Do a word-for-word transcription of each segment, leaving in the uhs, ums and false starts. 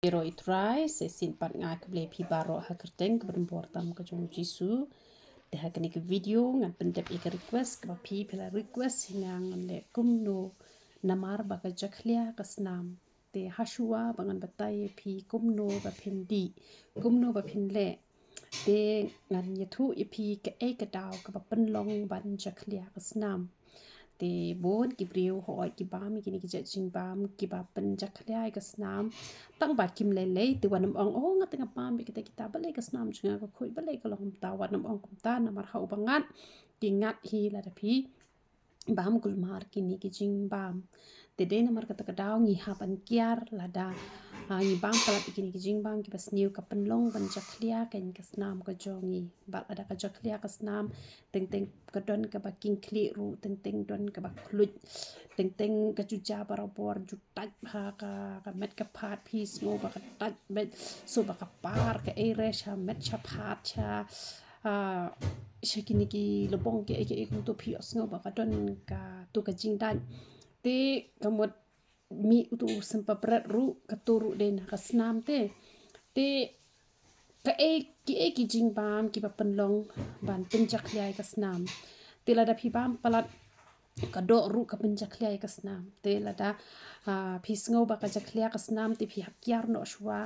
Ïaroh ïa u Trai, sa shisien pat nga ai khublei ïa phi baroh ha ka kyrteng kaba donbor tam ka jong u Jisu. Te ha kane ka video ngan pyndep ïa ka request kaba phi phi la request ïa nga ngan leh kumno namar ba ka jakhlia ka snam. Te ha shuwa ba ngan batai ïa phi kumno ba phin dih, kumno ba phin leh. Te ngan ïathuh ïa phi kaei ka daw kaba pynlong ban jakhlia ka snam. Te bun ki briew hooid ki bam ïa kine ki jait jingbam kiba pynjakhlia ïa ka snam. Tang ba kim lei lei te wat nym ong, oh, nga te nga bam ïa kita kita, balei ka snam jong nga ka khuid, balei ka long kumta, wat nym ong kumta namar ha uba ngat ki ngat hi lada phi bam kulmar kine ki jingbam. Te dei namar kata ka daw ngi hap ban kiar lada, ah, ngi bam palat ïa kine ki jingbam kiba sniew ka pynlong ban jakhlia ka snam ka jong ngi. Bad lada ka jakhlia ka snam, teng teng ka don kaba khih khlieh ruh, teng teng don kaba khluit, teng teng ka ju ja barabor, ju tait ha ka, ka met ka phad, phi sngew ba ka tait beit, sngew ba ka par kaei re sha met sha phad sha, ah, sha kine ki lbong kiei kiei kumto, phi ïohsngew ba ka don kato ka jingdait. Te ka mut mih uto u sympa bret ruh, kato ruh dei na ka snam te. Te kaei kiei ki jingbam kiba pynlong ban pynjakhlia ïa ka snam. Te lada phi bam palat, ka doh ruh ka pynjakhlia ïa ka snam. Te lada, ah, phi sngew ba ka jakhlia ka snam te phi hap kiar noh shuwa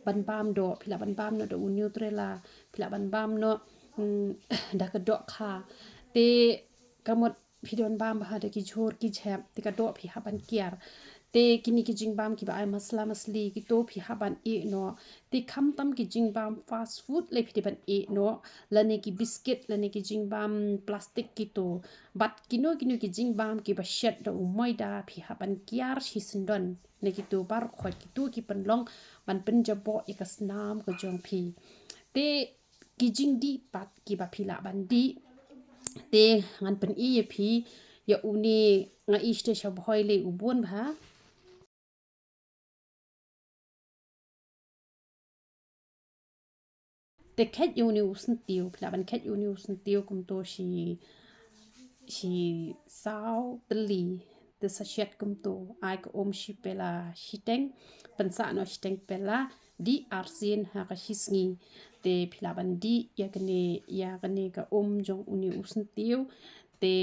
ban bam doh, phi lah ban bam noh da u Nutella, phi lah ban bam noh, mm, da ka doh kha. Te ka mut phi don bam bha da ki jhur ki jhep, te ka doh phi hap ban kiar. Te kine ki jingbam kiba ai masla masli kito phi hap ban ïeh noh. Te khamtam ki jingbam fast food lei phi dei ban ïeh noh, lane ki biscuit lane ki jingbam plastik kito. Bad kino kino ki jingbam kiba shet da u maida phi hap ban kiar shisyndon. Ne kito baroh khoit kito ki pynlong ban pynjaboh ïa ka snam ka jong phi. Te ki jingdih pat kiba phi lah ban dih. Te ngan pyni ïa phi ïa une, nga ïohi te sha Bhoi lei u bun bha. Te khet ïa une u syntiew, phi lah ban khet ïa une u syntiew kumto shi, shi saw tylli. Te sa shet kumto, ai ka um shi pela shiteng, pynsah noh shiteng pela, dih arsien ha ka shisngi. Te phi lah ban dih ïa kane, ïa kane ka um jong une u syntiew. Te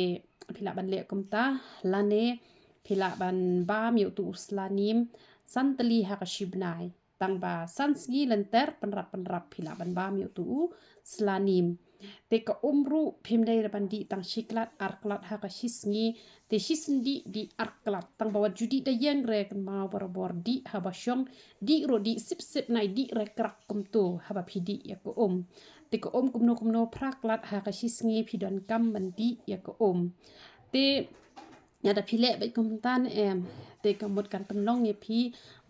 phi lah ban leh kumta, lane phi lah ban bam ïa uto u slanim san tylli ha ka shibnai. Tang ba san sngi lynter pynrap pynrap phi lah ban bam ïa uto u slanim. Te ka um ruh phim dei ban dih tang shi klat ar klat ha ka shisngi. Te shisien dih, dih ar klat. Tang ba wat ju dih da ïeng re, kynmaw barabor dih haba shong, dih ruh dih sip sip, nai dih re krak kumto haba phi dih ïa ka um. Te ka um kumno kumno phra klat ha ka shisngi phi donkam ban dih ïa ka um. Te lada phi leh beit kumta ne em, te ka mut kan pynlong ïa phi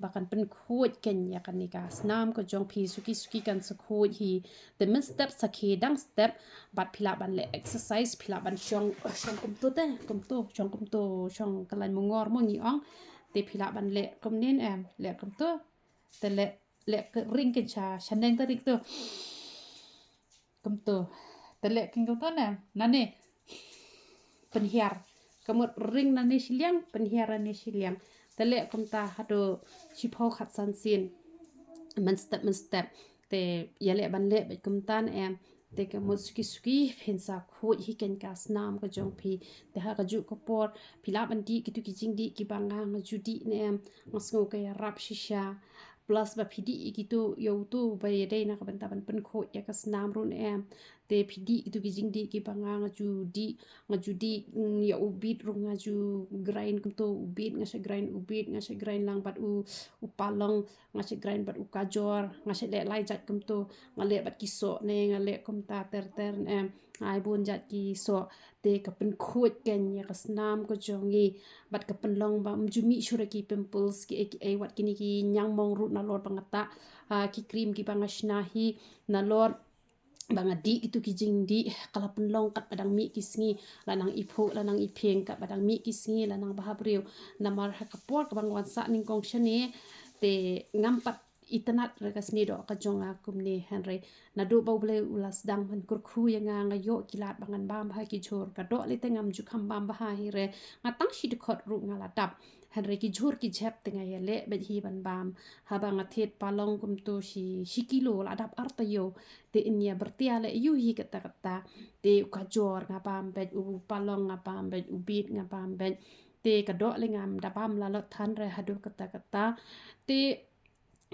ba kan pynkhuid kein ïa kane ka snam ka jong phi, suki suki kan sa khuid hi. Te mynstep sa khie dang step, bad phi lah ban leh exercise, phi lah ban shong, shong kumto te, kumto, shong kumto, shong kyllaiñ mungor mo ngi ong. Te phi lah ban leh kumne ne em, leh kumto. Te leh, leh ka ring kein sha, shaneng te ring to. Kumto. Te leh kein kumto ne, nane pynhiar. Ka mut ring nane shiliang, pynhiar nane shiliang. Te leh kumta haduh shiphew khatsan sien. Mynstep, mynstep. Te ïaleh ban leh beit kumta ne em. Te ka mut suki suki phin sa khuid hi kein ka snam ka jong phi. Te ha kajuh ka por phi lah ban dih kito ki jingdih kiba nga nga ju dih ne em. Nga sngew ka ïarap shisha. Plus ba phi dih ïa kito, ïa uto ba ïadei na ka bynta ban pynkhuid ïa ka snam ruh ne em. Te phi dih kito ki jingdih kiba nga nga ju dih, nga ju dih, mm, ïa u beet ruh nga ju grind kumto, u beet nga shu grind, u beet nga shu grind lang bad u, u palong, nga shu grind bad u kajor, nga shu leh lai jait kumto, nga leh bad ki soh ne, nga leh kumta ter ter ne em. Ai bun jait ki soh, te ka pynkhuid kein ïa ka snam ka jong ngi, bad ka pynlong ba ym ju mih shuh re ki pimples kiei kiei, wat kine ki ñiangmong ruh nalor ba nga tah, ah, ki cream kiba nga shna hi, nalor ba nga dih kito ki jingdih, ka la pynlong katba dang mih ki sngi, la nang iphuh, la nang iphieng, katba dang mih ki sngi, la nang bha briew, namar ha ka por kaba nga wan sah nyngkong shane, te ngam pat itynnad re ka snieh doh ka jong nga kumne, hynrei naduh ba U Blei u la sdang ban kyrkhu ïa nga, nga ïoh ki lad ba ngan bam bha ki jhur, ka doh lei te ngam ju kham bam bha hi re, nga tang shi dkhot ruh nga la dap. Hynrei ki jhur ki jhep te nga ïaleh beit hi ban bam. Haba nga thied palong kumto shi, shi kilo la dap ar taïew. Te yn ïa byrtia leh ïu hi katta katta. Te u kajor nga bam beit, u palong nga bam beit, u bit nga bam beit. Te ka doh leh ngam da bam la lot than re haduh katta katta. Te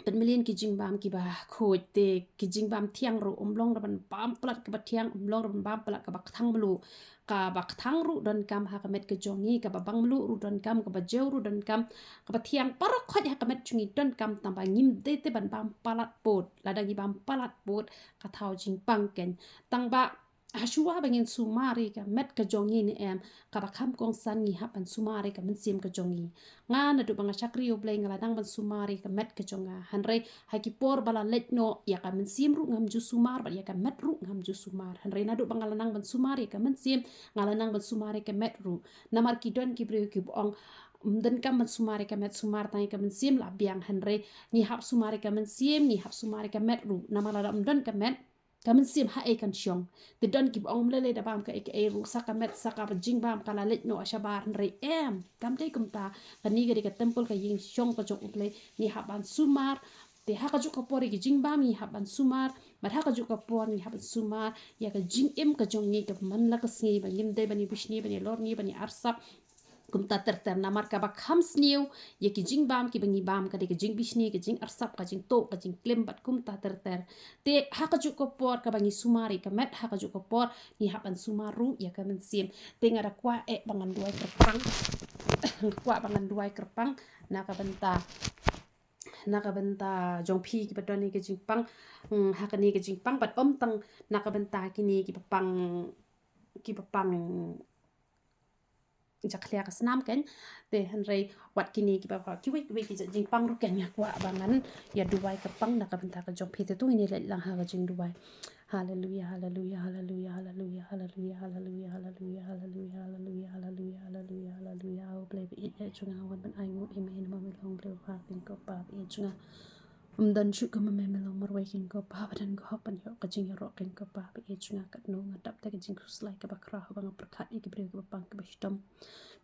pynmlien ki jingbam kiba khuid, te ki jingbam thiang ruh, ym long ruh ban bam palat kaba thiang, ym long ruh ban bam palat kaba kthang mluh. Kaba kthang ruh donkam ha ka met ka jong ngi, kaba bang mluh ruh donkam, kaba jew ruh donkam, kaba thiang baroh khoit ha ka met jong ngi donkam, tang ba ngim dei te ban bam palat pud. Lada ngi bam palat pud, ka thaw jingpang kein. Tang ba ha shuwa ba ngin sumar ïa ka met ka jong ngi ne em, kaba kham kongsan ngi hap ban sumar ïa ka mynsiem ka jong ngi. Nga naduh ba nga shakri U Blei nga la nang ban sumar ïa ka met ka jong nga. Hynrei ha ki por ba la leit noh, ïa ka mynsiem ruh ngam ju sumar, bad ïa ka met ruh ngam ju sumar. Hynrei naduh ba nga la nang ban sumar ïa ka mynsiem, nga la nang ban sumar ïa ka met ruh. Namar ki don ki briew kiba ong, ym donkam ban sumar ïa ka met, sumar tang ïa ka mynsiem la biang. Hynrei ngi hap sumar ïa ka mynsiem, ngi hap sumar ïa ka met ruh. Namar lada ym don ka met, ka mynsiem haei kan shong. Te don kiba ong, ym lei lei da bam kaei kaei ruh, sa ka met, sa kaba jingbam ka la leit noh shabar. Hynrei em, kam dei kumta. Kane ka dei ka temple, ka ïing shong ka jong U Blei, ngi hap ban sumar. Te ha kajuh ka por ïa ki jingbam ngi hap ban sumar, bad ha kajuh ka por ngi hap ban sumar ïa ka jingim ka jong ngi, kaba man la ka sngi ba ngim dei ban ïa bishni, ban ïa lorni, ban ïa arsap. Kumta ter ter, namar kaba kham sniew ïa ki jingbam kiba ngi bam ka dei ka jingbishni, ka jingarsap, ka jingtuh, ka jingklim, bad kumta ter ter. Te ha kajuh ka por kaba ngi sumar ïa ka met, ha kajuh ka por ngi hap ban sumar ruh ïa ka mynsiem. Te nga da kwah eh ba ngan duwai kyrpang, nga kwah ba ngan duwai kyrpang na ka bynta, na ka bynta jong phi kiba don ïa ka jingpang, hmm, ha kane ka jingpang, bad ym tang na ka bynta kine kiba pang, kiba pang jakhlia ka snam kein. Te hynrei wat kine kiba pang kiwei kiwei ki jingpang ruh kein, nga kwah ba ngan ïa duwai kyrpang na ka bynta ka jong phi. Te to ngin ïa leit lang ha ka jingduwai. Haleluya, haleluya, haleluya, haleluya, haleluya, haleluya, haleluya, haleluya, haleluya, haleluya, haleluya, haleluya. O Blei ba ïeit, ïa jong nga, wan ban ai nguh ïa me namar me long Blei ba ha kein ko Pa ba ïeit jong nga. Ym don shuh kum ma me, me long marwei kein ko Pa ba don ka hok ban ïoh ka jingïaroh kein ko Pa ba ïeit jong nga. Katno nga dap da ka jingkhuslai kaba khraw haba nga pyrkhat ïa ki briew kiba pang kiba shitom.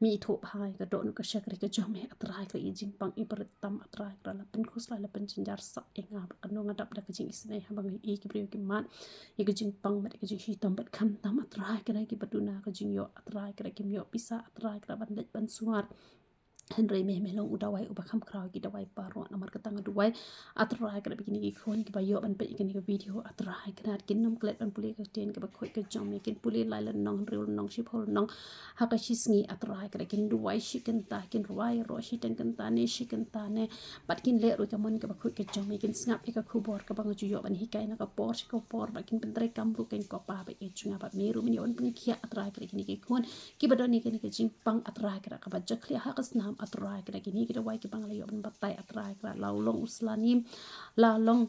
Me ithuh bha ïa ka dohnud ka shakri ka jong me, A Trai Kynrad, ïa jingpang i barit tam, A Trai Kynrad, la pynkhuslai la pynjynjar sah ïa nga, bad katno nga dap da ka jingisynei haba nga ïohi ïa ki briew ki mad ïa ka jingpang bad ïa ka jingshitom, bad khamtam A Trai Kynrad kiba duna ka jingïoh, A Trai Kynrad kim ïoh pisa, A Trai Kynrad ban leit ban sumar. Hynrei me, me long u dawai uba kham khraw ïa ki dawai baroh. Namar kata nga duwai, A Trai Kynrad, ba kine ki khun kiba ïoh ban peit ïa kane ka video, A Trai Kynrad, kin nym klet ban pule ka ktien kaba khuid ka jong me, kin pule lai lynnong, hynriew lynnong, shiphew lynnong ha ka shisngi, A Trai Kynrad, kin duwai shi kynta, kin rwai ïaroh shiteng kynta ne shi kynta ne, bad kin leh ruh ïa ka mon kaba khuid ka jong me, kin sngap ïa ka khubor kaba nga ju ïoh ban hikai na ka por sha ka por, bad kin pyntreikam ruh kein ko Pa ba ïeit jong nga, bad me ruh men ïoh ban pynkhiah, A Trai Kynrad, ïa kine ki khun kiba don ïa kane ka jingpang, A Trai Kynrad, kaba jakhlia ha ka snam, A Trai Kynrad, kine ki dawai kiba nga la ïoh ban batai, A Trai Kynrad, la u long u slanim, la long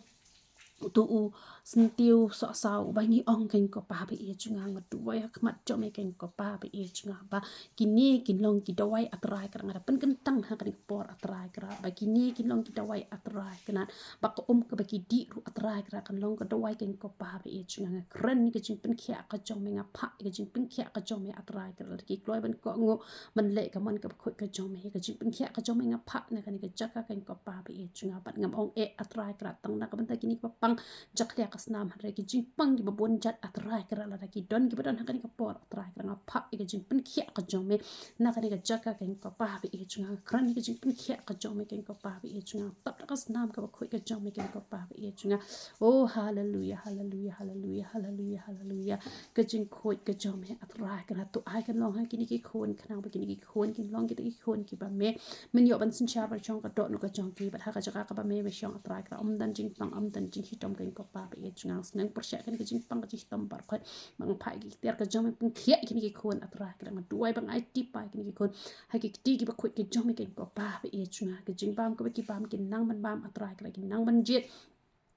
uto u syntiew sohsaw uba ngi ong kein ko Pa ba ïeit jong nga, nga duwai ha khmat jong me kein ko Pa ba ïeit jong nga, ba kine kin long ki dawai, A Trai Kynrad, nga da pynkyntang ha kane ka por, A Trai Kynrad, ba kine kin long ki dawai, A Trai Kynrad, ba ka um kaba ki dih ruh, A Trai Kynrad, kan long ka dawai kein ko Pa ba ïeit jong nga. Nga kren ïa ka jingpynkhiah ka jong me, nga phah ïa ka jingpynkhiah ka jong me, A Trai Kynrad, lada ki kloi ban kohnguh ban leh ka mon kaba khuid ka jong me, ïa ka jingpynkhiah ka jong me nga phah na kane ka jaka kein ko Pa ba ïeit jong nga, bad ngam ong eh, A Trai Kynrad, tang na ka bynta kine kiba pang jakhlia ka snam, hynrei ki jingpang kiba bun jait, A Trai Kynrad, lada ki don kiba don ha kane ka por, A Trai Kynrad, nga phah ïa ka jingpynkhiah ka jong me na kane ka jaka kein ko Pa ba ïeit jong nga. Nga kren ïa ka jingpynkhiah ka jong me kein ko Pa ba ïeit jong nga, tap da ka snam kaba khuid ka jong me kein ko Pa ba ïeit jong nga. Oh, haleluya, haleluya, haleluya, haleluya, haleluya. Ka jingkhuid ka jong me, A Trai Kynrad, to ai kan long ha kine ki khun, khnang ba kine ki khun kin long kita ki khun kiba me, men ïoh ban synshar ban shong ka dohnud ka jong ki, bad ha ka jaka kaba me, me shong, A Trai Kynrad, ym don jingpang, ym don jingshitom kein ko Pa ba ïeit jong nga. Sngewpyrshah kane ka jingpang ka jingshitom baroh khoit, ba nga phah ïa ki tiar ka jong me pynkhiah ïa kine ki khun, A Trai Kynrad, nga duwai ba nga aiti pat ïa kine ki khun ha ki kti kiba khuid ki jong me kein ko Pa ba ïeit jong nga. Ka jingbam kaba ki bam, kin nang ban bam, A Trai Kynrad, kin nang ban jied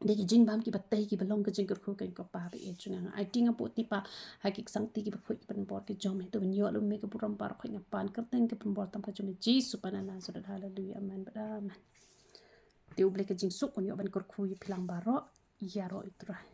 da ki jingbam kiba tei kiba long ka jingkyrkhu kein ko Pa ba ïeit jong nga. Nga aiti, nga buh ti pat ha ki ksangti kiba khuid ki pynbor ki jong me, to men ïoh lum me ka burom baroh khoit, nga pan kyrteng ka pynbor tam ka jong me Jisu Khrist na Nasareth. Haleluya, amen bad amen. Te U Blei ka jingsuk un ïoh ban kyrkhu ïa phi lang baroh. Ïaroh ïa U Trai.